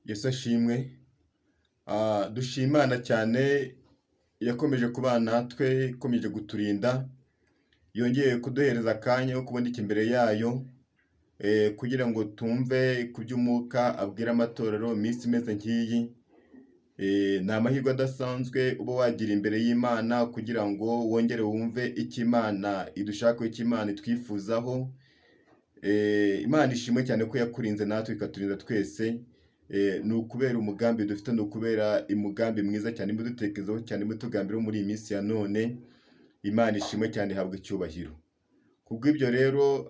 Yesu ashimwe. Dushima Imana cyane yakomeje kubana natwe, ikomeje kuturinda, yongeye kuduhereza akanya ko kuboneka imbere yayo kugira ngo tumve ku by'umwuka abwira amatorero mu minsi imeze nk'iyi. Ni amahirwe adasanzwe uba wagira imbere y'Imana kugira ngo wongere wumve icyo Imana idushakaho, icyo Imana itwifuzaho. Imana ishimwe cyane ko yakurinze natwe ikaturinda twese. Ni ukubera umugambi dufite, ni ukubera umugambi mwiza cyane imudutekerezaho cyane, imutugambiraho muri iyi minsi ya none. Imana ishimwe cyane, ihabwe icyubahiro. Kubw'ibyo rero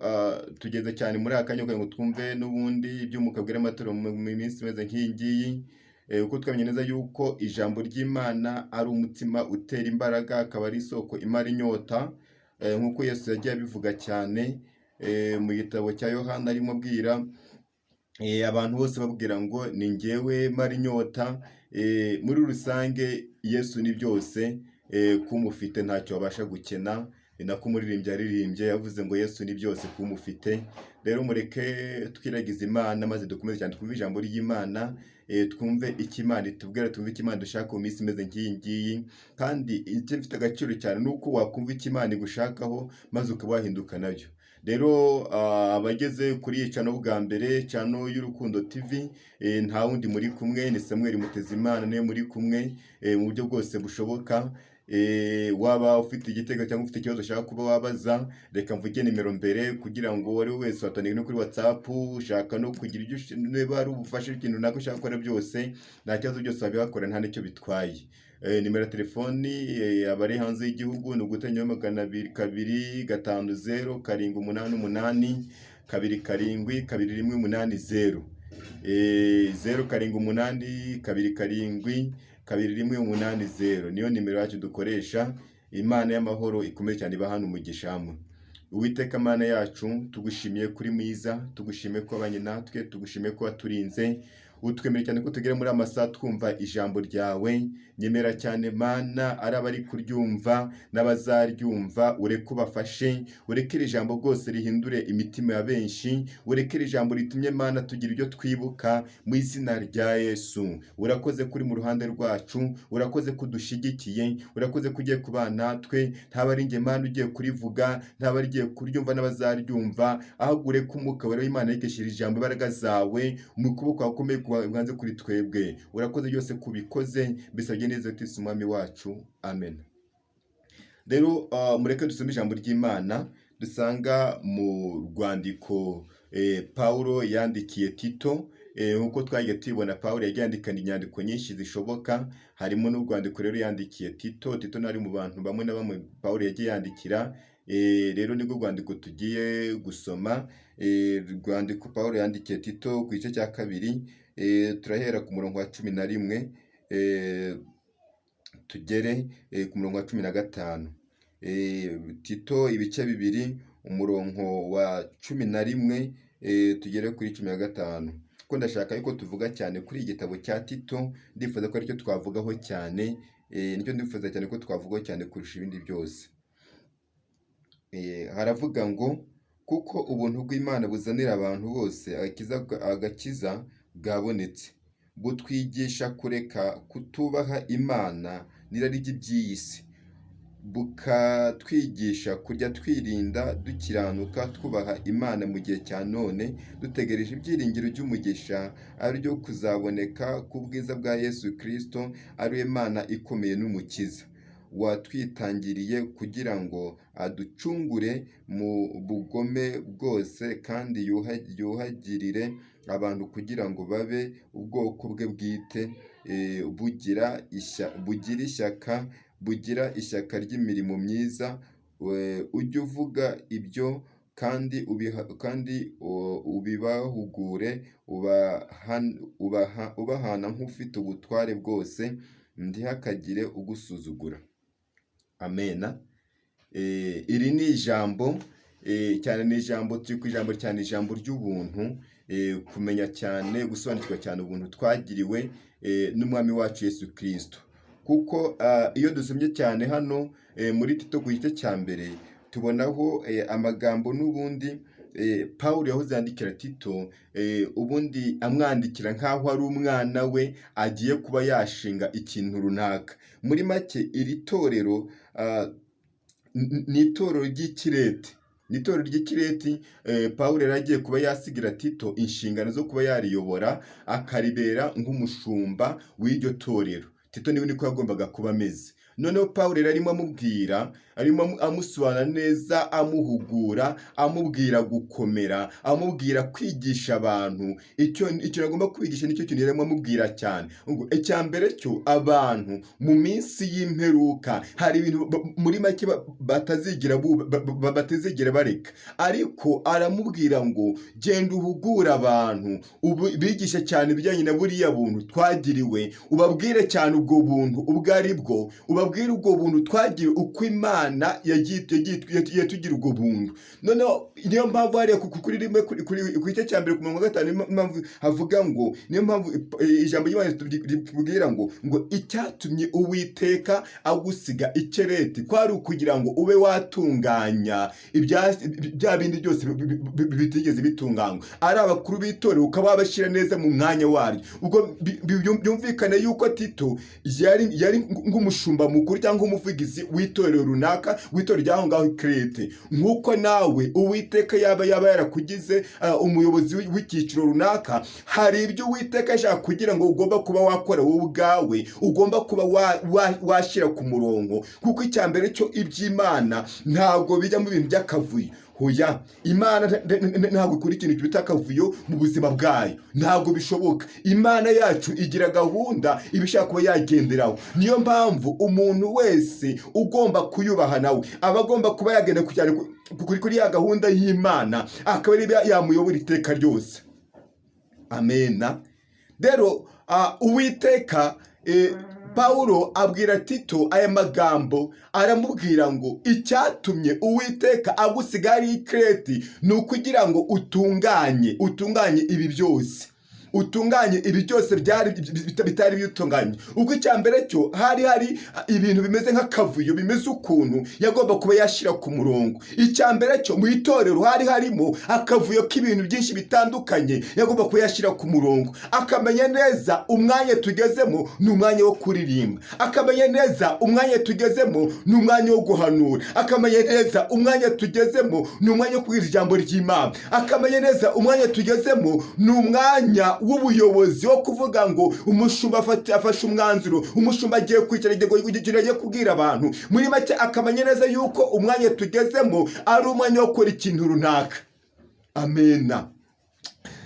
tugeze cyane muri aka kanya kugira ngo twumve n'ubundi iby'umwuka abwira amatorero mu minsi imeze nk'iyi ngiyi, kuko twamenye neza yuko ijambo ry'Imana ari umutima utera imbaraga, akaba ari isoko imara inyota, nk'uko Yesu yagiye abivuga cyane mu gitabo cya Yohana arimo abwira abantu bose, babwira ngo ni njyewe mara inyota. Muri rusange Yesu ni byose, kumufite ntacyo wabasha gukena. Ni nako umuririmbyi yaririmbye, yavuze ngo Yesu ni byose kumufite. Rero mureke twiragize Imana maze dukomeze cyane twumve ijambo ry'Imana, twumve icyo Imana itubwira, twumve icyo Imana dushaka mu minsi imeze nk'iyi ngiyi. Kandi icyo gifite agaciro cyane ni uko wakumva icyo Imana igushakaho maze ukaba wahinduka nabyo. Rero abageze kuri iyi channel bwa mbere, channel y'Urukundo TV, nta wundi muri kumwe, ni Samuel Mutezimana niwe muri kumwe mu buryo bwose bushoboka. Waba ufite igitego cyangwa ufite ikibazo ushaka kuba wabaza, reka mvuge nimero mbere kugira ngo uwo ari we wese watandika no kuri WhatsApp, ushaka no kugira ibyo niba ari ubufasha, ikintu runaka ushaka gukora byose, nta kibazo, byose wabihakora, nta n'icyo bitwaye. Nimero ya telefoni, abari hanze y'igihugu ni uguteranya 200 250 788 27 2180. 078 27 2180 niyo nimero yacu dukoresha. Imana y'amahoro ikomeye cyane ibahana umugisha hamwe. Uwiteka Mana yacu, tugushimiye kuri mwiza, tugushimiye ko wabanye natwe, tugushimiye ko waturinze, utwemere cyane ko tugera muri amasaha twumva ijambo ryawe. Nyemera cyane Mana, ari abari kuryumva n'abazaryumva, ureke ubafashe, ureke iri jambo rwose rihindure imitima ya benshi, ureke iri jambo ritumye Mana tugira ibyo twibuka mu izina rya Yesu. Urakoze kuri mu ruhande rwacu, urakoze ko udushyigikiye, urakoze ko ugiye kubana natwe. Ntaba ari njye Mana ugiye kurivuga, ntaba ari ugiye kuryumva n'abazaryumva, ahubwo ureke Umwuka Wera w'Imana yigishije ijambo imbaraga zawe mu kuboko kwawe gukomeye kubanze kuri twebwe. Urakoze byose kubikoze, mbisabye neza Kristo Umwami wacu, amen. Rero mureke dusome ijambo ry'Imana dusanga mu rwandiko Paulo yandikiye Tito. Nk'uko twagiye tubibona, Paulo yagiye yandikana inyandiko nyinshi zishoboka, harimo n'urwandiko rero yandikiye Tito. Tito nari mu bantu bamwe na bamwe Paulo yagiye yandikira. Rero nibwo rwandiko tugiye gusoma, rwandiko Paulo yandikiye Tito ku gice cya kabiri, turahera ku murongo wa 11 tugere ku murongo wa 15. Tito ibice 2, umurongo wa 11 tugere kuri 15, kuko ndashaka yuko tuvuga cyane kuri iki gitabo cya Tito. Ndifuza ko aricyo twavugaho cyane, nicyo ndifuza cyane ko twavugaho cyane kurusha ibindi byose. Haravuga ngo kuko ubuntu bw'Imana buzanira abantu bose agakiza bwabonetse, butwigisha kureka kutubaha Imana n'irari ry'iby'iyi si, bukatwigisha kujya twirinda dukiranuka twubaha Imana mu gihe cya none, dutegereje ibyiringiro by'umugisha ari byo kuzaboneka k'ubwiza bwa Yesu Kristo, ari we Mana ikomeye n'Umukiza, watwitangiriye kugira ngo aducungure mu bugome bwose kandi yuhagirire abantu kugira ngo babe ubwoko bwe bwite, bugira ishyaka ry'imirimo myiza. Ujye uvuga ibyo kandi ubibahugure, ubahana nk'ufite ubutware bwose, ntihakagire ugusuzugura. Amena. Iri ni ijambo cyane, ni ijambo turi ku ijambo cyane, ijambo ry'ubuntu, kumenya cyane, gusobanukirwa cyane ubuntu twagiriwe n'Umwami wacu Yesu Kristo. Kuko iyo dusomye cyane hano muri Tito ku gice cya mbere, tubonaho amagambo n'ubundi Pawulo yahoze yandikira Tito, ubundi amwandikira nk'aho ari umwana we agiye kuba yashinga ikintu runaka. Muri make iri torero ni itorero ry'Ikirete. Ni itorero ry'Ikireti, Pawulo yari agiye kuba yasigira Tito inshingano zo kuba yariyobora, akaribera nk'umushumba w'iryo torero. Tito niwe niko yagombaga kuba ameze. Noneho Pawulo yari arimo amubwira, arimo amusobanura neza, amuhugura, amubwira gukomera, amubwira kwigisha abantu. Icyo agomba kwigisha nicyo kintu yarimo amubwira cyane. Ngo icya mbere cyo, abantu mu minsi y'imperuka hari ibintu muri make batazigera bareka, ariko aramubwira ngo genda uhugure abantu, bigishe cyane ibijyanye na buriya buntu twagiriwe, ubabwire cyane ubwo buntu ubwo ari bwo, ubabwire ubwo buntu twagiriwe, uko Imana yatugira ubwo buntu. Noneho niyo mpamvu hariya kuri rimwe ku gice cya mbere ku murongo wa 5, niyo mpamvu havuga ngo, niyo mpamvu ijambo ry'Imana ritubwira ngo icyatumye Uwiteka agusiga Ikereti kwari ukugira ngo ube watunganya bya bindi byose bitigeze bitunganywa, ari abakuru b'itorero ukaba wabashyira neza mu mwanya waryo. Ubwo byumvikane yuko Tito yari nk'umushumba mukuru cyangwa umuvugizi w'itorero runaka, w'itorero ry'aho ngaho i Kirete. Nk'uko nawe Uwiteka yaba yarakugize umuyobozi w'icyiciro runaka, hari ibyo Uwiteka ashaka kugira ngo ugomba kuba wakora wowe ubwawe, ugomba kuba washyira ku murongo, kuko icya mbere cyo iby'Imana ntabwo bijya mu bintu by'akavuyo. Hoya, Imana ntabwo ikora ikintu bita akavuyo mu buzima bwayo, ntabwo bishoboka. Imana yacu igira gahunda iba ishaka kuba yagenderaho. Niyo mpamvu umuntu wese ugomba kuyubaha nawe aba agomba kuba yagenda cyane kuri ya gahunda y'Imana, akaba ari yamuyobora iteka ryose. Amena. Rero Uwiteka, Pawulo abwira Tito aya magambo, aramubwira ngo icyatumye Uwiteka agusiga ari i Kireti ni ukugira ngo utunganye ibi byose, utunganye ibi byose byari bitari bitunganye. Ubwo icya mbere cyo hari ibintu bimeze nk'akavuyo, bimeze ukuntu yagomba kuba yashyira ku murongo. Icya mbere cyo mu itorero hari harimo akavuyo k'ibintu byinshi bitandukanye yagomba kuba yashyira ku murongo, akamenya neza umwanya tugezemo ni umwanya wo kuririmba, akamenya neza umwanya tugezemo ni umwanya wo guhanura, akamenya neza umwanya tugezemo ni umwanya wo kubwira ijambo ry'Imana, akamenya neza umwanya tugezemo ni umwanya w'ubuyobozi wo kuvuga ngo umushumba afashe umwanzuro, umushumba agiye kwicara, agiye kubwira abantu. Muri make akamenya neza yuko umwanya tugezemo ari umwanya wo gukora ikintu runaka. Amena.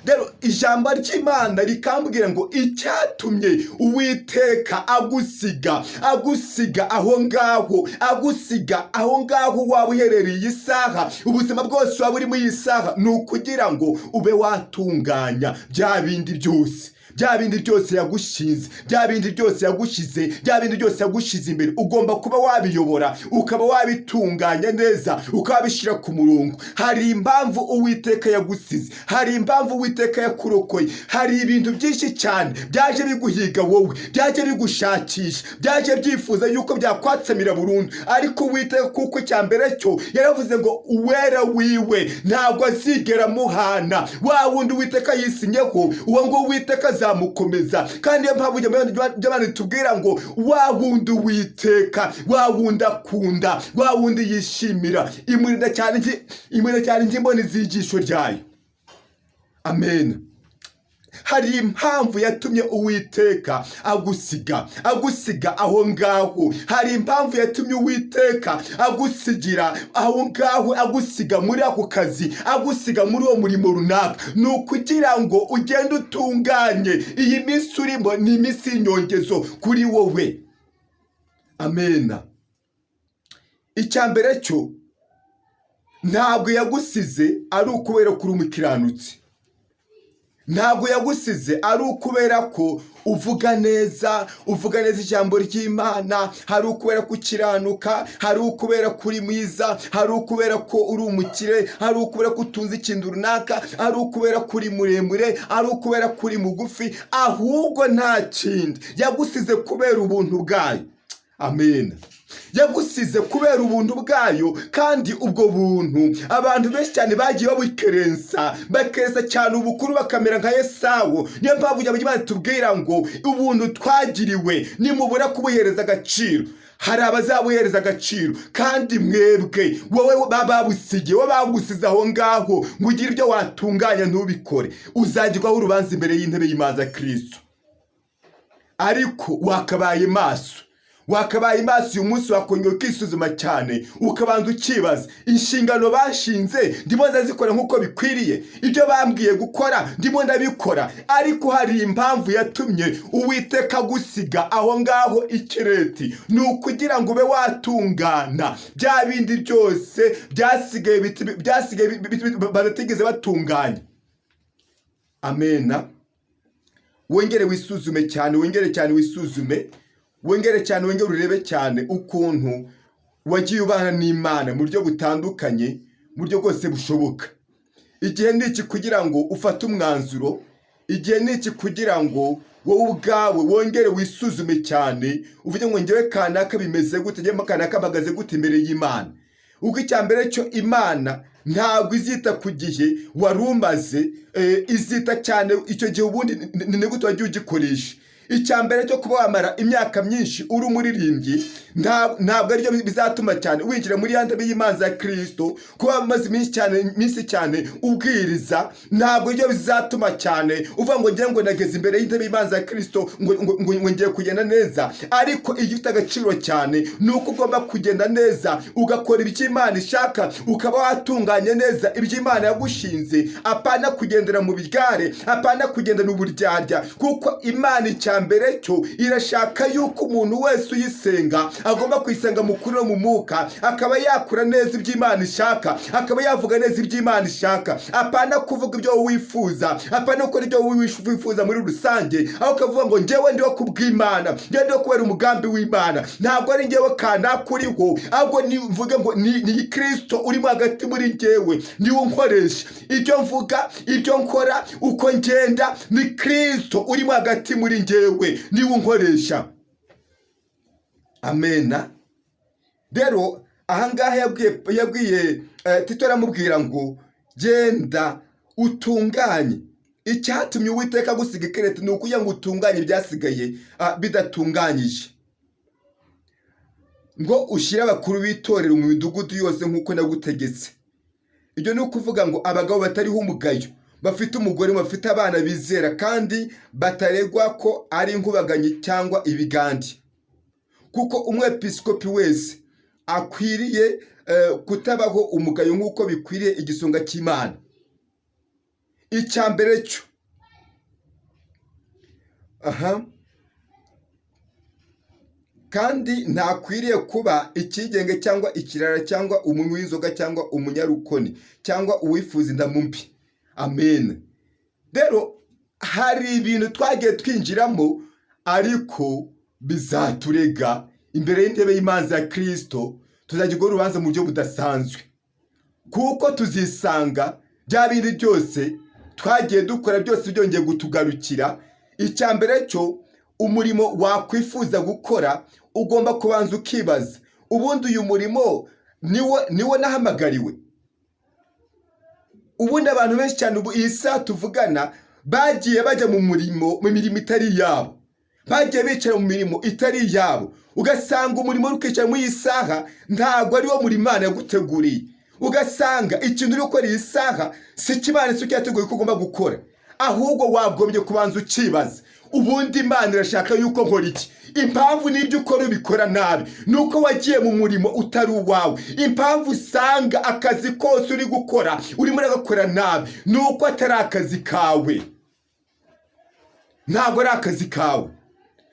Rero ijambo ry'Imana rikambwira ngo icyatumye Uwiteka agusiga aho ngaho, agusiga aho ngaho waba uherereye iyi saha, ubuzima bwose waba urimo iyi saha, ni ukugira ngo ube watunganya bya bindi byose, bya bindi byose yagushinze, bya bindi byose yagushyize, bya bindi byose yagushyize imbere. Ugomba kuba wabiyobora, ukaba wabitunganya neza, ukaba wabishyira ku murongo. Hari impamvu Uwiteka yagusize, hari impamvu Uwiteka yakurokoye. Hari ibintu byinshi cyane byaje biguhiga wowe, byaje bigushakisha, byaje byifuza yuko byakwatsamira burundu, ariko Uwiteka, kuko icya mbere cyo yaravuze ngo uwera wiwe ntabwo azigera amuhana, wa wundi Uwiteka yisinyeho, uwo nguwo Uwiteka azamukomeza. Kandi niyo mpamvu by'abantu tubwira ngo wa wundi Uwiteka, wa wundi akunda, wa wundi yishimira, imurinda cyane nk'imboni z'ijisho ryayo. Amen. Hari impamvu yatumye Uwiteka agusiga aho ngaho. Hari impamvu yatumye Uwiteka agusigira aho ngaho, agusiga muri ako kazi, agusiga muri uwo murimo runaka, ni ukugira ngo ugende utunganye. Iyi minsi urimo ni iminsi y'inyongezo kuri wowe. Amena. Icya mbere cyo, ntabwo yagusize ari ukubera ko uri umukiranutsi, ntabwo yagusize ari ukubera ko uvuga neza, uvuga neza ijambo ry'Imana, hari ukubera ko ukiranuka, hari ukubera ko uri mwiza, hari ukubera ko uri umukire, hari ukubera ko utunze ikintu runaka, hari ukubera ko uri muremure, hari ukubera ko uri mugufi. Ahubwo nta kindi, yagusize kubera ubuntu bwayo. Amen. Yagusize kubera ubuntu bwayo, kandi ubwo buntu abantu benshi cyane bagiye babukerensa, bakerensa cyane ubukuru, bakamera nka Esawu. Niyo mpamvu Imana itubwira ngo ubuntu twagiriwe nimubura kubuhereza agaciro, hari abazabuhereza agaciro. Kandi mwebwe, wowe babusigiye, wowe bagusize aho ngaho ngo ugire ibyo watunganya ntubikore, uzagirwaho urubanza imbere y'intebe y'imanza Kristo. Ariko wakabaye maso, wakabaye maso uyu munsi, wakongera ukisuzuma cyane, ukabanza ukibaza: inshingano bashinze ndimo ndazikora nk'uko bikwiriye? Ibyo bambwiye gukora ndimo ndabikora? Ariko hari impamvu yatumye Uwiteka agusiga aho ngaho ikireti, ni ukugira ngo ube watungana bya bindi byose byasigaye byasigaye badatigeze batunganya. Amena. Wongere wisuzume cyane, wongere cyane wisuzume, wongere cyane, wongere urebe cyane ukuntu wagiye ubana n'Imana mu buryo butandukanye, mu buryo bwose bushoboka. Igihe ni iki kugira ngo ufate umwanzuro. Igihe ni iki kugira ngo wowe ubwawe wongere wisuzume cyane, uvuge ngo: ngewe kanaka bimeze gute? Ngewe kanaka mpagaze gute imbere y'Imana? Ubwo icya mbere cyo, Imana ntabwo izita ku gihe wari umaze, izita cyane icyo gihe ubundi ni gute wagiye ugikoresha. Icya mbere cyo, kuba wamara imyaka myinshi uri umuririmbyi ntabwo aribyo bizatuma cyane winjira muri ya ntebe y'imanza ya Kirisito. Kuba umaze iminsi cyane, iminsi cyane ubwiriza, ntabwo aribyo bizatuma cyane uvuga ngo ngiye, ngo nageze imbere y'intebe y'imanza ya Kirisito, ngo ngiye kugenda neza. Ariko igifite agaciro cyane ni uko ugomba kugenda neza, ugakora ibyo Imana ishaka, ukaba watunganye neza ibyo Imana yagushinze, apana kugendera mu bigare, apana kugendana uburyarya. Kuko Imana icya mbere cyo irashaka yuko umuntu wese uyisenga agomba kuyisenga mu kuri no mu mwuka, akaba yakora neza ibyo Imana ishaka, akaba yavuga neza ibyo Imana ishaka, apana kuvuga ibyo wowe wifuza, apana gukora ibyo wowe wifuza muri rusange, aho ukavuga ngo njyewe ndiho kubw'Imana, njyewe ndiho kubera umugambi w'Imana, ntabwo ari njyewe kanaka uriho, ahubwo ni mvuge ngo ni Kirisito urimo hagati muri njyewe, niwe unkoresha. Ibyo mvuga, ibyo nkora, uko ngenda, ni Kirisito urimo hagati muri njyewe, niwe unkoresha. Amena. Rero ahangaha yabwiye Tito, aramubwira ngo: genda utunganye. Icyatumye Uwiteka agusiga ikerete ni ukugira ngo utunganye ibyasigaye bidatunganyije, ngo ushyire abakuru b'itorero mu midugudu yose nk'uko nagutegetse. Ibyo ni ukuvuga ngo abagabo batariho umugayo, bafite umugore, bafite abana bizera, kandi bataregwa ko ari inkubaganyi cyangwa ibigandi. Kuko umwepiskopi wese akwiriye kutabaho umugayo nk'uko bikwiriye igisonga cy'Imana. Icya mbere cyo aha, kandi ntakwiriye kuba icyigenge cyangwa ikirara cyangwa umunywi w'inzoga cyangwa umunyarukoni cyangwa uwifuza indamu mbi. Amen. Rero hari ibintu twagiye twinjiramo, ariko bizaturega imbere y'intebe y'imanza ya Kirisito. Tuzagirwaho urubanza mu buryo budasanzwe, kuko tuzisanga bya bindi byose twagiye dukora byose byongeye kutugarukira. Icya mbere cyo, umurimo wakwifuza gukora ugomba kubanza ukibaza: ubundi uyu murimo niwo nahamagariwe? Ubundi abantu benshi cyane ubu iyi saha tuvugana bagiye bajya mu murimo, mu mirimo itari iyabo, bagiye bicara mu mirimo itari iyabo. Ugasanga umurimo uri kwicara muri iyi saha ntabwo ari wo murimo Imana yaguteguriye. Ugasanga ikintu uri gukora iyi saha si cyo Imana, si cyo yateguye ko ugomba gukora. Ahubwo wagombye kubanza ukibaza: ubundi Imana irashaka yuko nkora iki? Impamvu n'ibyo ukora ubikora nabi ni uko wagiye mu murimo utari uwawe. Impamvu usanga akazi kose uri gukora urimo uragakora nabi ni uko atari akazi kawe, ntabwo ari akazi kawe.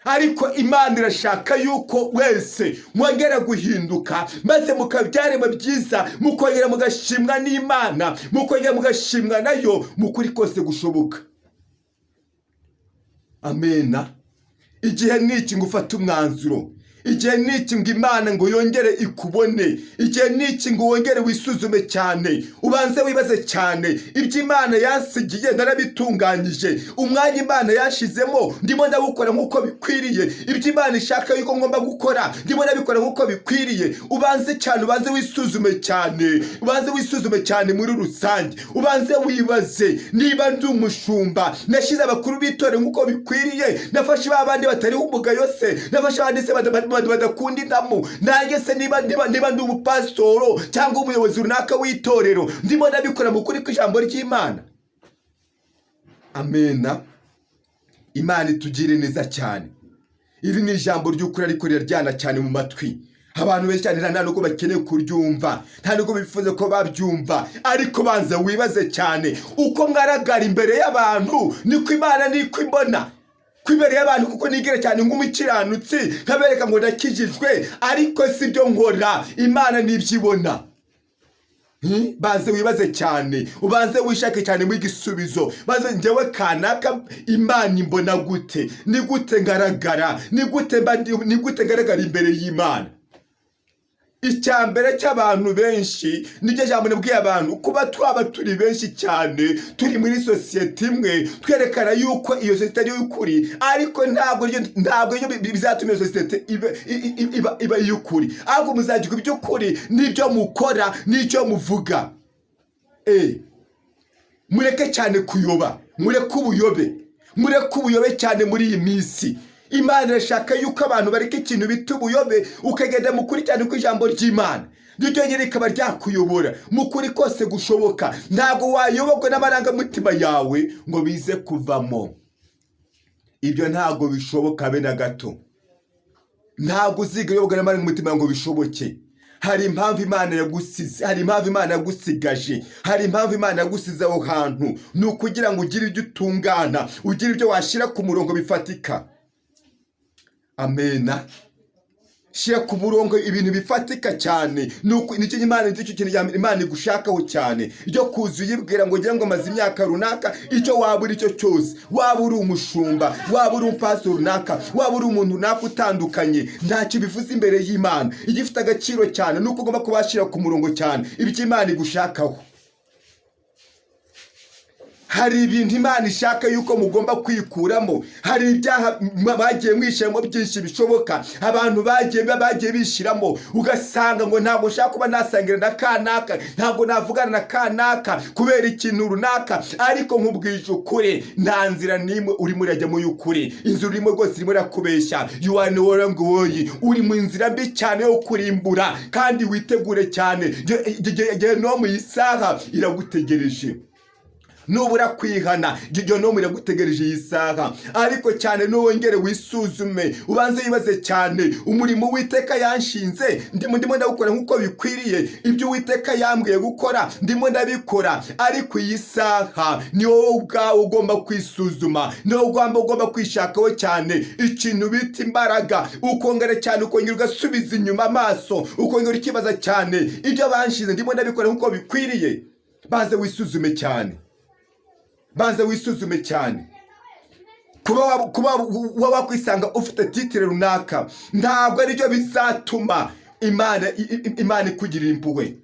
Ariko Imana irashaka yuko wese mwongera guhinduka, maze mukabyarema byiza, mukongera mugashimwa n'Imana, mukongera mugashimwa nayo mu kuri kose gushoboka. Amena. Igihe ni iki ngo ufate umwanzuro. Igihe ni iki ngo Imana ngo yongere ikubone. Igihe ni iki ngo wongere wisuzume cyane, ubanze wibaze cyane: ibyo Imana yansigiye narabitunganyije? Umwanya Imana yashizemo ndimo ndawukora nk'uko bikwiriye? Ibyo Imana ishaka yuko ngomba gukora ndimo ndabikora nk'uko bikwiriye? Ubanze cyane, ubanze wisuzume cyane, ubanze wisuzume cyane muri rusange. Ubanze wibaze: niba ndi umushumba, nashyize abakuru b'itorero nk'uko bikwiriye? Nafashe ba bandi batariho umugayo se? Nafashe abandi se badakunda indamu? Nanjye se niba ndi umupasitoro cyangwa umuyobozi runaka w'itorero, ndimo ndabikora mu kuri kw'ijambo ry'Imana? Amena. Imana itugire neza cyane. Iri ni ijambo ry'ukuri, ariko riraryana cyane mu matwi. Abantu benshi cyane nta nubwo bakeneye kuryumva, nta nubwo bifuza ko babyumva. Ariko banza wibaze cyane: uko ngaragara imbere y'abantu niko Imana niko imbona ko imbere y'abantu? Kuko nigira cyane nk'umukiranutsi, nkabereka ngo ndakijijwe, ariko si byo nkora, Imana nibyo ibona. Banze wibaze cyane, ubanze wishake cyane mu igisubizo. Banze: njyewe kanaka, Imana imbona gute? Ni gute ngaragara? Ni gute ngaragara imbere y'Imana? Icya mbere cy'abantu benshi, niryo jambo nabwiye abantu, kuba twaba turi benshi cyane turi muri sosiyete imwe, twerekana yuko iyo sosiyete ari iy'ukuri, ariko ntabwo bizatuma iyo sosiyete iba iy'ukuri. Ahubwo muzagira iby'ukuri n'ibyo mukora n'icyo muvuga. Mureke cyane kuyoba, mureke ubuyobe, mureke ubuyobe cyane muri iyi minsi. Imana irashaka yuko abantu bareka ikintu bita ubuyobe, ukagenda mu kuri cyane kw'ijambo ry'Imana, ryo ryonyine rikaba ryakuyobora mu kuri kose gushoboka. Ntabwo wayoborwa n'amarangamutima yawe ngo bize kuvamo. Ibyo ntabwo bishoboka be na gato. Ntabwo uziga uyoborwa n'amarangamutima ngo bishoboke. Hari impamvu Imana yagusize, hari impamvu Imana yagusigaje, hari impamvu Imana yagusize aho hantu. Ni ukugira ngo ugire ibyo utungana, ugire ibyo washyira ku murongo bifatika. Amena. Shyira ku murongo ibintu bifatika cyane. Nicyo Imana, nicyo kintu cya mbere Imana igushakaho cyane. Ibyo kuza uyibwira ngo ngira ngo maze imyaka runaka, icyo waba uri cyo cyose, waba uri umushumba, waba uri umupasiteri runaka, waba uri umuntu runaka utandukanye, ntacyo bivuze imbere y'Imana. Igifite agaciro cyane ni uko ugomba kuba washyira ku murongo cyane ibyo Imana igushakaho. Hari ibintu Imana ishaka yuko mugomba kwikuramo. Hari ibyaha bagiye mwishyiramo byinshi bishoboka, abantu bagiye bishyiramo, ugasanga ngo ntabwo nshaka kuba nasangira na kanaka, ntabwo navugana na kanaka kubera ikintu runaka. Ariko nkubwije ukuri, nta nzira n'imwe urimo urajyamo y'ukuri. Inzira urimo rwose irimo irakubeshya. You are no way. Uri mu nzira mbi cyane yo kurimbura, kandi witegure cyane. Gehinomu iyi saha iragutegereje. Nubura kwihana, gehinomu iragutegereje iyi saha. Ariko cyane nuwongere wisuzume, ubanze wibaze cyane: umurimo Uwiteka yanshinze ndimo ndawukora nk'uko bikwiriye? Ibyo Uwiteka yambwiye gukora ndimo ndabikora? Ariko iyi saha ni wowe ubwawe ugomba kwisuzuma, ni wowe ugomba kwishakaho cyane ikintu bita imbaraga, ukongera cyane, ukongera ugasubiza inyuma amaso, ukongera ukibaza cyane: ibyo banshinze ndimo ndabikora nk'uko bikwiriye? Banze wisuzume cyane, banze wisuzume cyane. Kuba wakwisanga ufite titre runaka ntabwo aribyo bizatuma Imana ikugirira impuhwe.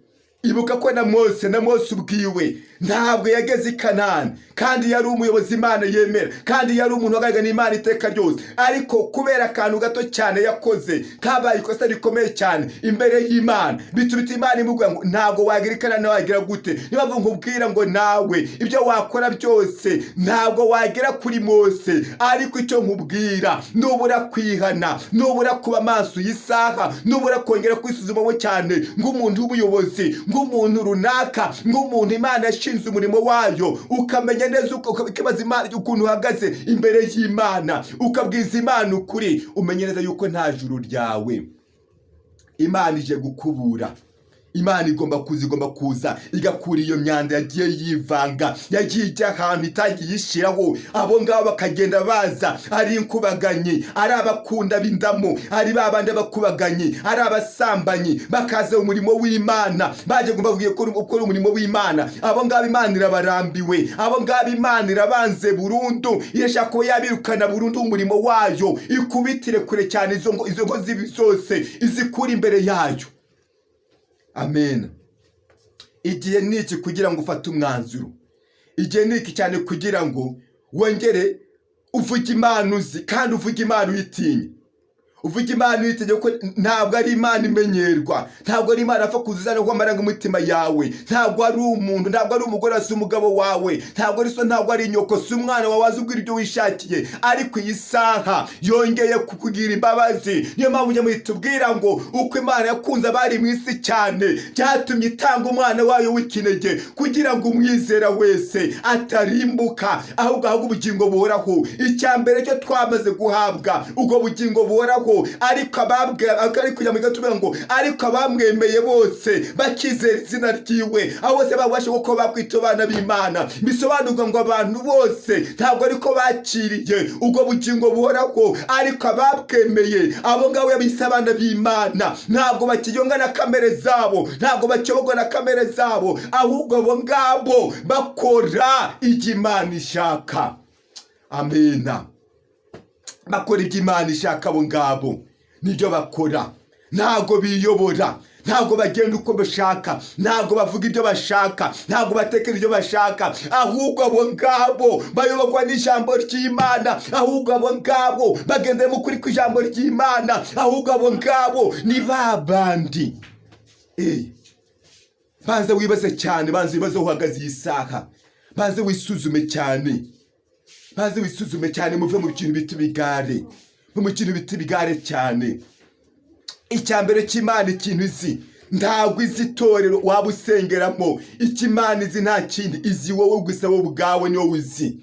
Ibuka ko na Mose ubwiwe ntabwo yageze i Kanani, kandi yari umuyobozi Imana yemera, kandi yari umuntu wagaragara n'Imana iteka ryose. Ariko kubera akantu gato cyane yakoze kabaye ikosa rikomeye cyane imbere y'Imana, bituma Imana imubwira ngo ntabwo wagira i Kanani, wagira gute. Niyo mpamvu nkubwira ngo nawe ibyo wakora byose ntabwo wagera kuri Mose. Ariko icyo nkubwira, nubura kwihana, nubura kuba maso y'isaha, nubura kongera kwisuzumamo cyane nk'umuntu w'ubuyobozi, nk'umuntu runaka, nk'umuntu Imana yashinze umurimo wayo, ukamenya neza, ukibaza Imana ukuntu uhagaze imbere y'Imana, ukabwiza Imana ukuri, umenye neza yuko nta juru ryawe. Imana ije gukubura. Imana igomba kuza igakura iyo myanda yagiye yivanga, yagiye ijya ahantu itagiye ishyiraho. Abo ngabo bakagenda baza ari inkubaganyi, ari abakunda b'indamu, ari ba bandi abakubaganyi, ari abasambanyi, bakaza mu murimo w'Imana baje ngo bavuye gukora umurimo w'Imana. Abo ngabo Imana irabarambiwe, abo ngabo Imana irabanze burundu, irashaka kuba yabirukana burundu umurimo wayo, ikubitire kure cyane izo ngo zibi zose, izikura imbere yayo. Amen. Igihe ni iki kugira ngo ufate umwanzuro. Igihe ni iki cyane kugira ngo wongere uvuge Imana uzi, kandi uvuge Imana uyitinya, uvuge Imana uyitinya, kuko ntabwo ari Imana imenyerwa, ntabwo ari Imana apfa kuzuzana amarangamutima yawe. Ntabwo ari umuntu, ntabwo ari umugore, si umugabo wawe, ntabwo ari so, ntabwo ari nyoko, si umwana wawe waza ubwira ibyo wishakiye. Ariko iyi saha yongeye kukugira imbabazi. Niyo mpamvu ujya tubwira ngo uko Imana yakunze abari mu isi cyane, byatumye itanga umwana wayo w'ikinege, kugira ngo umwizera wese atarimbuka, ahubwo ahabwe ubugingo buhoraho. Icya mbere cyo, twamaze guhabwa ubwo bugingo buhoraho, ariko ababwe ari kujya mu gatubwira ngo ariko abamwemeye bose bakizera izina ryiwe, abo bose babasha kuko bakwita abana b'Imana. Bisobanurwa ngo abantu bose ntabwo ariko bakiriye ubwo bugingo buhoraho, ariko ababwemeye, abo ngabo yabise abana b'Imana. Ntabwo bakiyonga na kamere zabo, ntabwo bakiyoborwa na kamere zabo, ahubwo abo ngabo bakora ibyo Imana ishaka. Amena. Bakora ibyo Imana ishaka. Abo ngabo nibyo bakora. Ntabwo biyobora, ntabwo bagenda uko bashaka, ntabwo bavuga ibyo bashaka, ntabwo batekereza ibyo bashaka, ahubwo abo ngabo bayoborwa n'ijambo ry'Imana, ahubwo abo ngabo bagendera mu kuri kw'ijambo ry'Imana, ahubwo abo ngabo ni ba bandi. Banza wibaze cyane, banza wibaze aho uhagaze iyi saha, banza wisuzume cyane, banze wisuzume cyane. Muve mu kintu bita ibigare, muve mu kintu bita ibigare cyane. Icya mbere cy'Imana, ikintu izi, ntabwo izi itorero waba usengeramo. Icyo Imana izi nta kindi, izi wowe gusa, wowe ubwawe ni wowe uzi.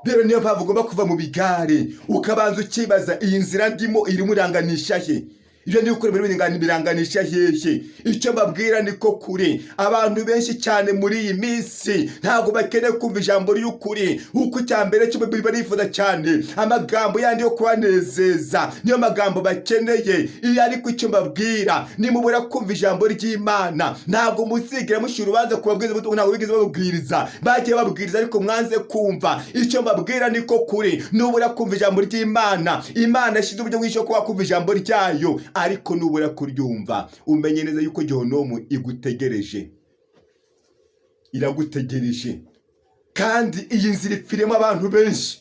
Rero niyo mpamvu ugomba kuva mu bigare, ukabanza ukibaza: iyi nzira ndimo irimo iranganisha he? Ibyo ndi gukora birimo biranganisha hehe? Icyo mbabwira niko kuri. Abantu benshi cyane muri iyi minsi ntabwo bakeneye kumva ijambo ry'ukuri, kuko icya mbere cyo barifuza cyane amagambo yandi yo kubanezeza, niyo magambo bakeneye. Iyo ariko icyo mbabwira, nimubura kumva ijambo ry'Imana, ntabwo muzigera mushyira urubanza ku babwiriza, ntabwo bigeze bababwiriza. Bagiye babwiriza ariko mwanze kumva. Icyo mbabwira niko kuri: nubura kumva ijambo ry'Imana, Imana yashyize uburyo bwinshi bwo kuba kumva ijambo ryayo, ariko nubura kuryumva, umenye neza yuko Gihonomu igutegereje, iragutegereje. Kandi iyi nzira ipfiremo abantu benshi,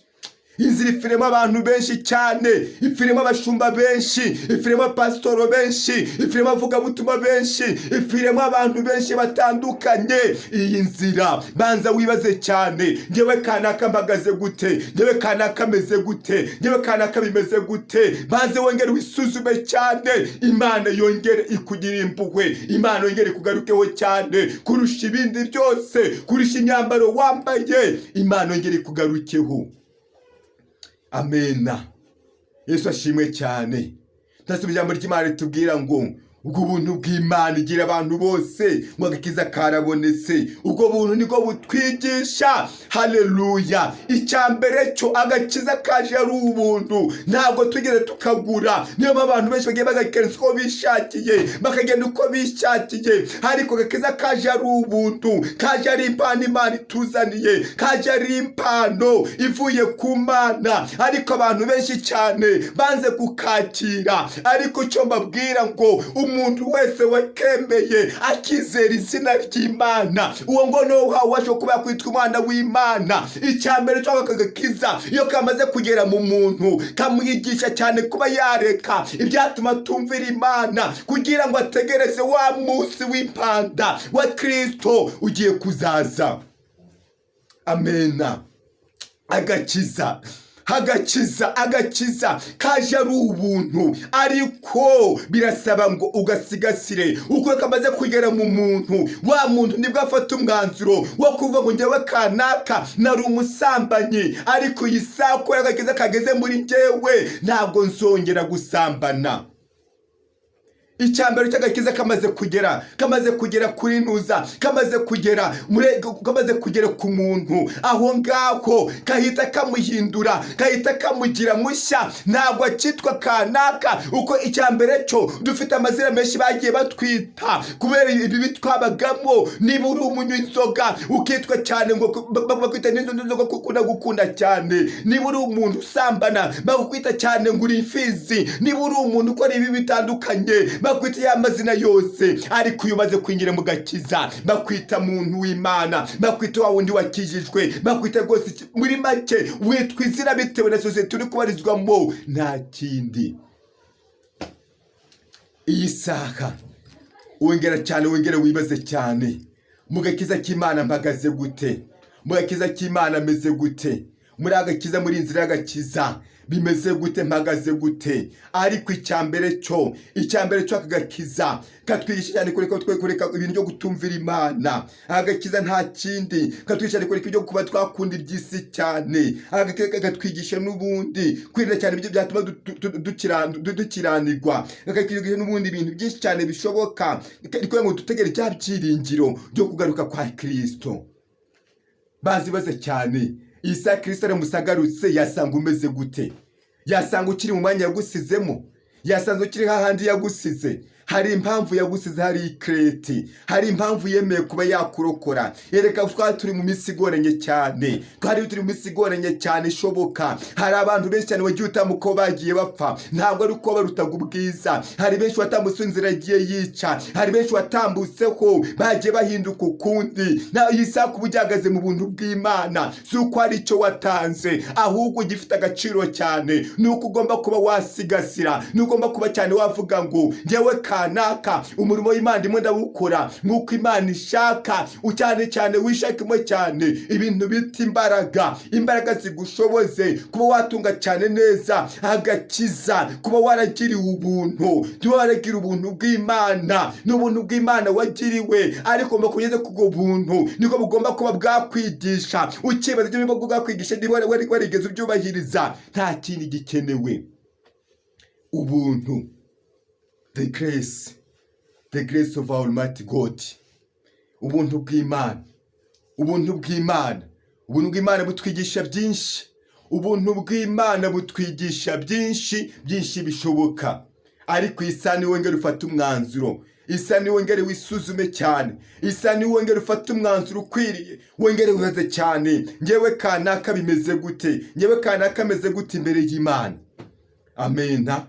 iyi nzira ipfiremo abantu benshi cyane, ipfiremo abashumba benshi, ipfiremo abapasitoro benshi, ipfiremo abavugabutumwa benshi, ipfiremo abantu benshi batandukanye. Iyi nzira, banza wibaze cyane: ngewe kanaka mpagaze gute? Ngewe kanaka ameze gute? Ngewe kanaka bimeze gute? Banze wongere wisuzume cyane. Imana yongere ikugire impuhwe, Imana yongere ikugarukeho cyane kurusha ibindi byose, kurusha imyambaro wambaye. Imana yongere ikugarukeho. Amena. Yesu ashimwe cyane. Ndasoma ijambo ry'Imana ritubwira ngo ubwo buntu bw'Imana igira abantu bose, ngo agakiza karabonetse. Ubwo buntu nibwo butwigisha. Haleluya. Icya mbere cyo, agakiza kaje ari ubuntu, ntabwo tugeze tukagura. Niyo mpamvu abantu benshi bagiye bagakerensa uko bishakiye, bakagenda uko bishakiye. Ariko agakiza kaje ari ubuntu, kaje ari impano Imana ituzaniye, kaje ari impano ivuye ku Mana, ariko abantu benshi cyane banze kukakira. Ariko icyo mbabwira ngo umuntu wese wakemeye akizera izina ry'Imana, uwo ngo niwo uhawe ubasha kuba yakwitwa umwana w'Imana. Icya mbere cyo, agakiza iyo kamaze kugera mu muntu, kamwigisha cyane kuba yareka ibyatuma atumvira Imana, kugira ngo ategereze wa munsi w'impanda wa Kirisito ugiye kuzaza. Amena. Agakiza, agakiza, agakiza kaje ari ubuntu, ariko birasaba ngo ugasigasire. Uko kamaze kugera mu muntu, wa muntu nibwo afata umwanzuro wo kuvuga ngo njyewe kanaka nari umusambanyi, ariko iyi saha kubera agakiza kageze muri njyewe, ntabwo nzongera gusambana. Icyambere cy'agakiza kamaze kugera kuri ntuza, kamaze kugera muri, kamaze kugera ku muntu aho ngaho, kahita kamuhindura, kahita kamugira mushya. Ntabwo akitwa kanaka. Uko icyambere cyo, dufite amazina menshi bagiye batwita kubera ibibi twabagamo. Niba uri umunywi inzoga, ukitwa cyane ngo bakwita n'inzoga kuko ukunda gukunda cyane. Niba uri umuntu usambana, bakukwita cyane ngo uri imfizi. Niba uri umuntu ukora ibi bitandukanye, bakwita ya mazina yose. Ariko iyo umaze kwinjira mu gakiza, bakwita muntu w'Imana, bakwita wa wundi wakijijwe, bakwita rwose muri make witwa izina bitewe na sosiyete uri kubarizwamo, nta kindi. Iyi saha wongera cyane, wongere wibaze cyane: mu gakiza k'Imana mpagaze gute? Mu gakiza k'Imana ameze gute? Muri agakiza, muri inzira y'agakiza bimeze gute? Mpagaze gute? Ariko icya mbere cyo aka gakiza katwigisha cyane kureka twe kureka ibintu byo gutumvira Imana. Agakiza nta kindi katwigisha cyane, kureka ibyo kuba twakunda iby'isi cyane. Agakiza katwigisha n'ubundi kwirinda cyane ibyo byatuma dukiranirwa. Akatwigisha n'ubundi ibintu byinshi cyane bishoboka kugira ngo dutegere bya byiringiro byo kugaruka kwa Kirisito. Bazi baze cyane, iyi saha Kirisito aramutse agarutse, yasanga umeze gute? Yasanga ukiri mu mwanya yagusizemo? Yasanze ukiri hahandi yagusize? Hari impamvu yagusize, hari ikireti, hari impamvu yemeye kuba yakurokora. Yereka twari turi mu minsi igoranye cyane, twari turi mu minsi igoranye cyane ishoboka. Hari abantu benshi cyane wagiye utambuka bagiye bapfa, ntabwo ari uko barutaga ubwiza. Hari benshi watambutse inzira yagiye yica, hari benshi watambutseho bagiye bahinduka ukundi. Na iyi saha kuba ugihagaze mu buntu bw'Imana, si uko hari icyo watanze, ahubwo gifite agaciro cyane ni uko ugomba kuba wasigasira, ni ugomba kuba cyane wavuga ngo: "Ngewe kanaka, umurimo w'Imana ndimo ndawukora nk'uko Imana ishaka." Cyane cyane wishakimo cyane ibintu bita imbaraga, imbaraga zigushoboze kuba watunga cyane neza agakiza, kuba waragiriwe ubuntu, kuba waragira ubuntu bw'Imana. Ni ubuntu bw'Imana wagiriwe, ariko ngo kugeze ku ubwo buntu niko bugomba kuba bwakwigisha. Ukibaza ibyo bugomba bwakwigisha, niba warigeze ubyubahiriza. Nta kindi gikenewe, ubuntu, the grace, the grace of our Almighty God, ubuntu bw'Imana, ubuntu bw'Imana. Ubuntu bw'Imana butwigisha byinshi, ubuntu bw'Imana butwigisha byinshi byinshi bishoboka. Ariko isa ni wongere ufate umwanzuro, isa ni wongere wisuzume cyane, isa ni wongere ufate umwanzuro ukwiriye, wongere wibaze cyane: ngewe kanaka bimeze gute? Ngewe kanaka ameze gute imbere y'Imana? Amena.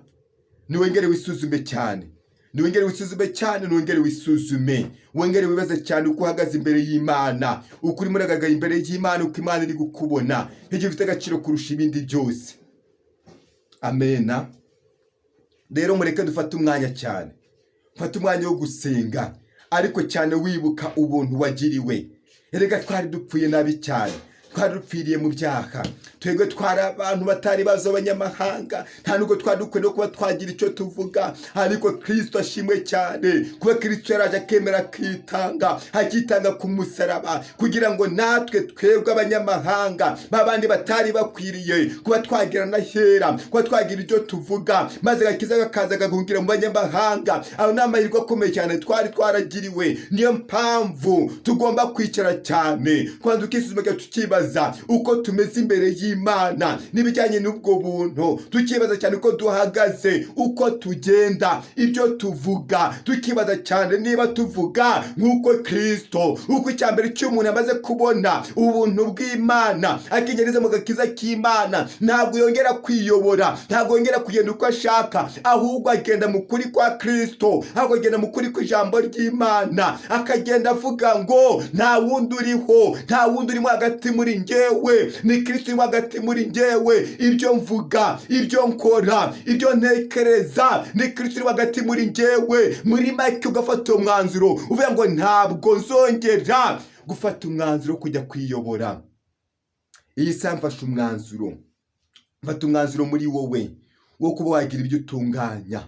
Niwongere wisuzume cyane, niwongere wisuzume cyane, niwongere wisuzume, wongere wibaze cyane uko uhagaze imbere y'Imana, uko urimo uragaragara imbere y'Imana, uko Imana iri gukubona, nk'igihe ufite agaciro kurusha ibindi byose. Amena. Rero mureke dufate umwanya cyane, fata umwanya wo gusenga, ariko cyane wibuka ubuntu wagiriwe. Erega twari dupfuye nabi cyane, twari dupfiriye mu byaha. Twebwe twari abantu batari bazi, abanyamahanga, nta nubwo twari dukwiye no kuba twagira icyo tuvuga. Ariko Kirisito ashimwe cyane kuba Kirisito yaraje, akemera, akitanga, akitanga ku musaraba kugira ngo natwe twebwe abanyamahanga, babandi batari bakwiriye kuba twagira n'ahera, kuba twagira ibyo tuvuga, maze agakiza kakaza gahungira mu banyamahanga. Ayo ni amahirwe akomeye cyane twari twaragiriwe. Niyo mpamvu tugomba kwicara cyane, kubanza tukisuzuma, tukibaza uko tumeze imbere y'Imana n'ibijyanye n'ubwo buntu, tukibaza cyane uko duhagaze, uko tugenda, ibyo tuvuga, tukibaza cyane niba tuvuga nk'uko Kirisito. Uko icya mbere cy'umuntu amaze kubona ubuntu bw'Imana, akinjira mu gakiza k'Imana, ntabwo yongera kwiyobora, ntabwo yongera kugenda uko ashaka, ahubwo agenda mu kuri kwa Kirisito, ahubwo agenda mu kuri kw'ijambo ry'Imana, akagenda avuga ngo: "Nta wundi uriho, nta wundi urimo hagati muri njyewe, ni Kirisito urimo hagati muri njyewe. Ibyo mvuga, ibyo nkora, ibyo ntekereza, ni Kirisito urimo hagati muri njyewe." Muri make, ugafata uwo mwanzuro uvuga ngo: "Ntabwo nzongera gufata umwanzuro wo kujya kwiyobora. Iyi saha mfashe umwanzuro." Mfata umwanzuro muri wowe wo kuba wagira ibyo utunganya,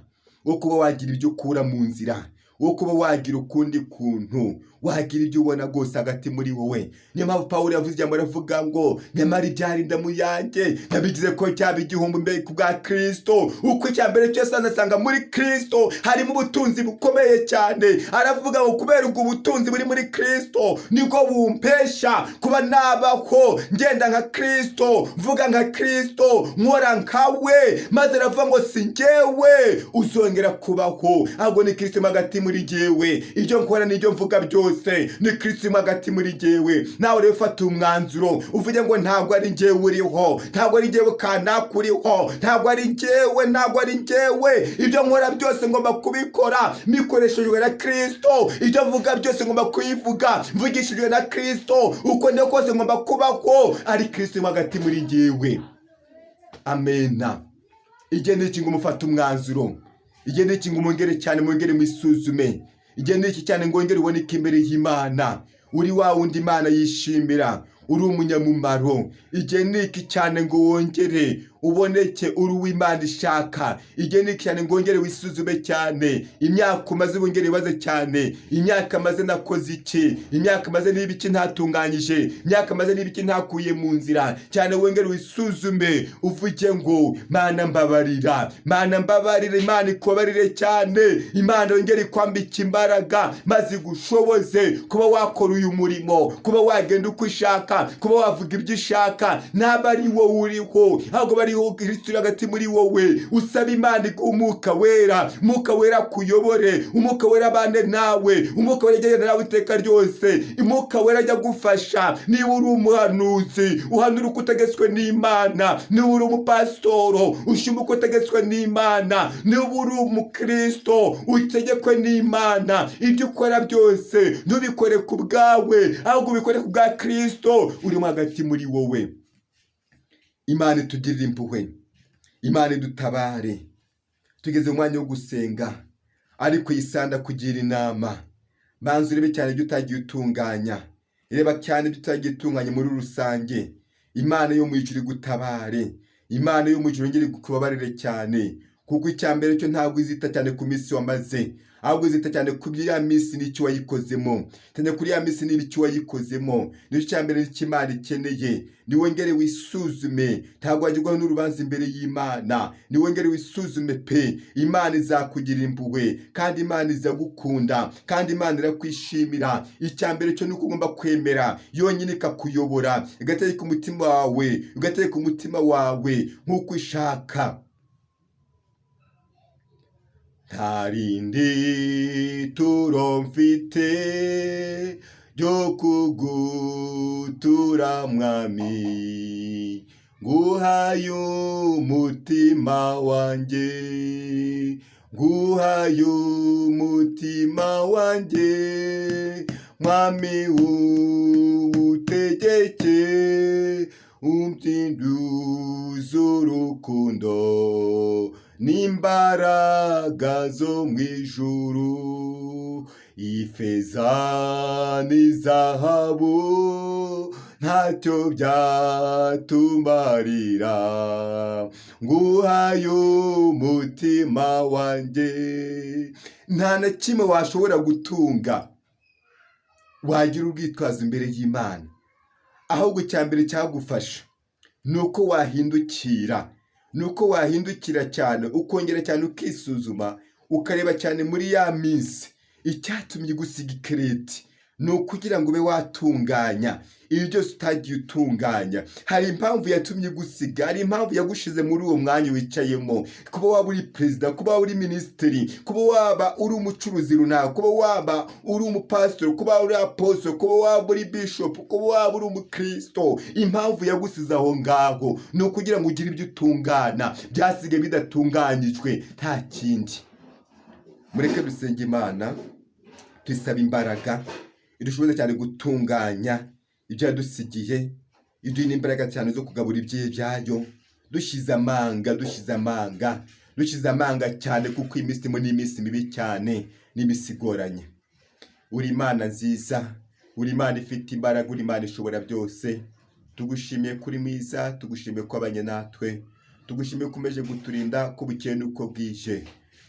wo kuba wagira ibyo ukura mu nzira. wo kuba wagira ukundi kuntu, wagira ibyo ubona rwose hagati muri wowe. Niyo mpamvu Pawulo yavuze ijambo, aravuga ngo: "Nyamara ibyari indamu yanjye nabigize ko cyaba igihombo mbere ku bwa Kristo." Uko icya mbere cyose anasanga muri Kristo harimo ubutunzi bukomeye cyane. Aravuga ngo: "Kubera ubwo butunzi buri muri Kristo nibwo bumpesha kuba nabaho ngenda nka Kristo, mvuga nka Kristo, nkora nkawe." Maze aravuga ngo: "Si njyewe uzongera kubaho, ahubwo ni Kristo mo hagati muri njyewe. Ibyo nkora n'ibyo mvuga byose ni Kristo mo hagati muri njyewe." Nawe rero fata umwanzuro uvuge ngo: "Ntabwo ari njyewe uriho, ntabwo ari njyewe kanaka uriho, ntabwo ari njyewe, ntabwo ari njyewe. Ibyo nkora byose ngomba kubikora mikoreshejwe na Kristo. Ibyo mvuga byose ngomba kubivuga mvugishijwe na Kristo. Uko niko kose ngomba kubaho ari Kristo mo hagati muri njyewe." Amena. Igihe ni iki ngo mufate umwanzuro. Igihe ni iki ngo mwongere cyane, mwongere mwisuzume. Igihe ni iki cyane ngo wongere uboneke imbere y'Imana uri wa wundi Imana yishimira, uri umunyamumaro. Igihe ni iki cyane ngo wongere uboneke uri uw'Imana ishaka. Igihe ni iki cyane ngo wongere wisuzume cyane imyaka umaze, wongere wibaze cyane: imyaka maze nakoze iki? Imyaka maze niba iki ntatunganyije? Imyaka maze niba iki ntakuye mu nzira? Cyane wongere wisuzume, uvuge ngo: "Mana, mbabarira, Mana, mbabarira." Imana ikubabarire cyane. Imana yongere ikwambike imbaraga maze igushoboze kuba wakora uyu murimo, kuba wagenda uko ushaka, kuba wavuga ibyo ushaka. Ntabwo ari wowe uriho, ahubwo bariho Kristo uri hagati muri wowe. Usaba Imana iguhe Umwuka Wera, Umwuka Wera akuyobore, Umwuka Wera abane nawe, Umwuka Wera agenda nawe iteka ryose, Umwuka Wera ajya agufasha. Niba uri umuhanuzi, uhanura uko utegetswe n'Imana. Niba uri umupasitoro, ushima uko utegetswe n'Imana. Niba uri umukristo, utegekwe n'Imana. Ibyo ukora byose ntubikore ku bwawe, ahubwo ubikore ku bwa Kristo urimo hagati muri wowe. Imana itugirire impuhwe, Imana idutabare. Tugeze mu mwanya wo gusenga, ariko iyi sanda kugira inama: banza urebe cyane ibyo utagiye utunganya, reba cyane ibyo utagiye utunganya muri rusange. Imana yo mu ijuru igutabare, Imana yo mu ijuru yongere ikubabarire cyane, kuko icya mbere cyo ntabwo izita cyane ku minsi wamaze, ahubwo izita cyane ku ya minsi n'icyo wayikozemo, cyane kuri ya minsi n'icyo wayikozemo. Nicyo cya mbere icyo Imana ikeneye. Niwongere wisuzume. Ntabwo wagirwaho n'urubanza imbere y'Imana. Niwongere wisuzume pe. Imana izakugirira impuhwe, kandi Imana izagukunda, kandi Imana irakwishimira. Icya mbere cyo ni uko ugomba kwemera yonyine ikakuyobora, igategeka umutima wawe, igategeka umutima wawe nk'uko ishaka. Nta rindi turo mfite ryo kugutura, Mwami, nguhaye umutima wanjye, nguhaye umutima wanjye, Mwami, uwutegeke, umpinduze urukundo n'imbaraga zo mu ijuru. Ifeza n'izahabu ntacyo byatumarira, nguhaye umutima wanjye. Nta na kimwe washobora gutunga wagira urwitwazo imbere y'Imana, ahubwo icya mbere cyagufasha ni uko wahindukira, ni uko wahindukira cyane, ukongera cyane ukisuzuma, ukareba cyane muri ya minsi icyatumye gusiga ikireti ni ukugira ngo ube watunganya ibi byose utagiye utunganya. Hari impamvu yatumye gusiga, hari impamvu yagushize muri uwo mwanya wicayemo: kuba waba uri perezida, kuba waba uri minisitiri, kuba waba uri umucuruzi runaka, kuba waba uri umupasitori, kuba uri apostle, kuba waba uri bishopu, kuba waba uri umukristo. Impamvu yagusize aho ngaho ni ukugira ngo ugire ibyo utungana byasigaye bidatunganyijwe, nta kindi. Mureke dusenge Imana, tuyisaba imbaraga idushoboze cyane gutunganya ibyo yadusigiye, iduhe n'imbaraga cyane zo kugabura ibyihe byayo dushyize amanga, dushyize amanga, dushyize amanga cyane, kuko iyi minsi turimo ni iminsi mibi cyane, ni iminsi igoranye. Uri Imana nziza, uri Imana ifite imbaraga, uri Imana ishobora byose. Tugushimiye kuri mwiza, tugushimiye ko wabanye natwe, tugushimiye ko ukomeje kuturinda ko bukeye n'uko bwije,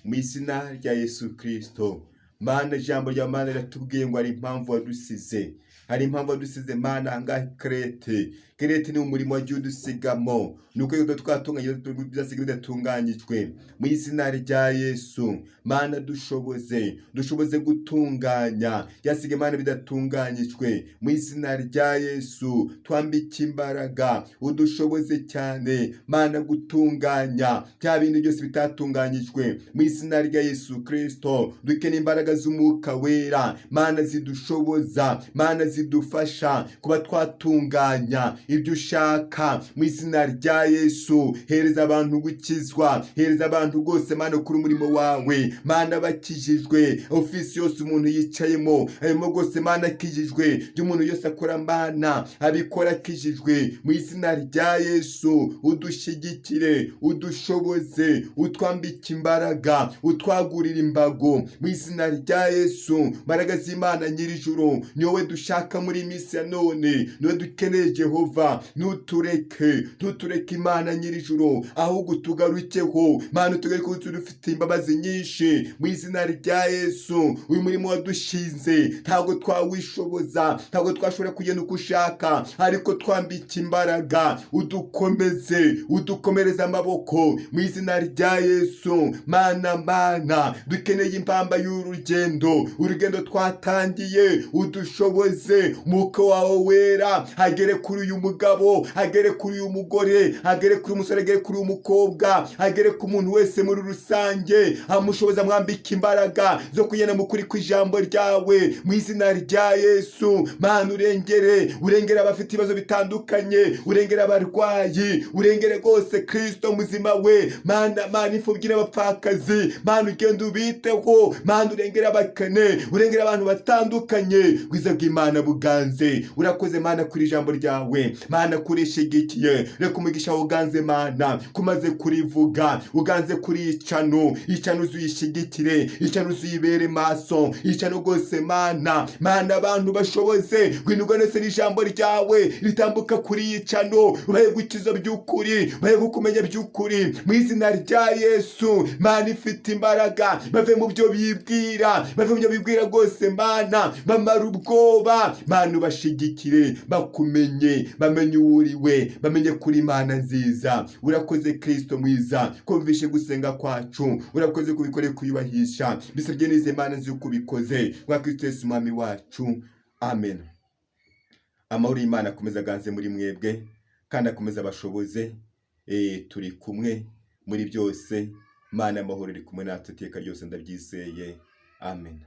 mu izina rya Yesu Kirisito. Mana, ijambo rya Mana riratubwiye ngo hari impamvu wadusize, hari impamvu wadusize Mana ahangaha i Kerete. Kerete ni umurimo wagiye udusigamo, ni uko ibyo twatunganyije byasigaye bidatunganyijwe. Mu izina rya Yesu, Mana dushoboze, dushoboze gutunganya byasigaye Mana bidatunganyijwe. Mu izina rya Yesu, twambike imbaraga, udushoboze cyane Mana gutunganya bya bindi byose bitatunganyijwe. Mu izina rya Yesu Kristo, dukeneye imbaraga z'Umwuka Wera Mana zidushoboza, Mana zidufasha kuba twatunganya ibyo ushaka. Mu izina rya Yesu, hereza abantu gukizwa, hereza abantu rwose Mana kuri umurimo wawe Mana bakijijwe. Ofisi yose umuntu yicayemo arimo rwose Mana akijijwe, ibyo umuntu yose akora Mana abikora akijijwe. Mu izina rya Yesu, udushyigikire, udushoboze, utwambike imbaraga, utwagurire imbago. Mu izina rya Yesu, mbaraga z'Imana nyir'ijuru, ni wowe dushaka muri iyi minsi ya none, ni wowe dukeneye Jehova. Ntutureke, ntutureke Imana nyir'ijuru, ahubwo utugarukeho Mana, utugarukeho dufite imbabazi nyinshi. Mu izina rya Yesu, uyu murimo wadushinze ntabwo twawishoboza, ntabwo twashobora kugenda uko ushaka, ariko twambike imbaraga, udukomeze, udukomereze amaboko. Mu izina rya Yesu, Mana, Mana dukeneye impamba y'urugendo, urugendo twatangiye, udushoboze. Umwuka wawe Wera agere kuri uyu mugabo, agere kuri uyu mugore, agere kuri uyu musore, agere kuri uyu mukobwa, agere ku muntu wese muri rusange, amushoboza, amwambika imbaraga zo kugenda mu kuri kw'ijambo ryawe. Mu izina rya Yesu, Mana urengere, urengere abafite ibibazo bitandukanye, urengere abarwayi, urengere rwose Kristo muzima we. Mana, Mana imfubyi n'abapfakazi, Mana ugenda ubiteho, Mana urengere abakene, urengere abantu batandukanye. Bwiza bw'Imana buganze. Urakoze Mana kuri ijambo ryawe, Mana kurishigikiye, reka umugisha uganze Mana kumaze kurivuga, uganze kuri icano, icano uzuyishigikire, icano uzuyibere maso, icano rwose Mana, Mana abantu bashoboze gwinirwa nese n'ijambo ryawe ritambuka kuri iyi cano, bahe gukiza by'ukuri, bahe kukumenya by'ukuri. Mu izina rya Yesu, Mana ifite imbaraga, bave mu byo bibwira, bave mu byo bibwira rwose Mana, bamara ubwoba Mana, ubashigikire, bakumenye, bamenye uwo uri we, bamenye kuri Imana nziza. Urakoze Kristo mwiza kumvishe gusenga kwacu, urakoze kubikore kuyubahisha, bisabye n'izi Mana nzi uko ubikoze wa Kristo Yesu Umwami wacu, amen. Amahoro y'Imana akomeze aganze muri mwebwe kandi akomeze abashoboze. Turi kumwe muri byose, Mana y'amahoro iri kumwe natwe iteka ryose, ndabyizeye, amen.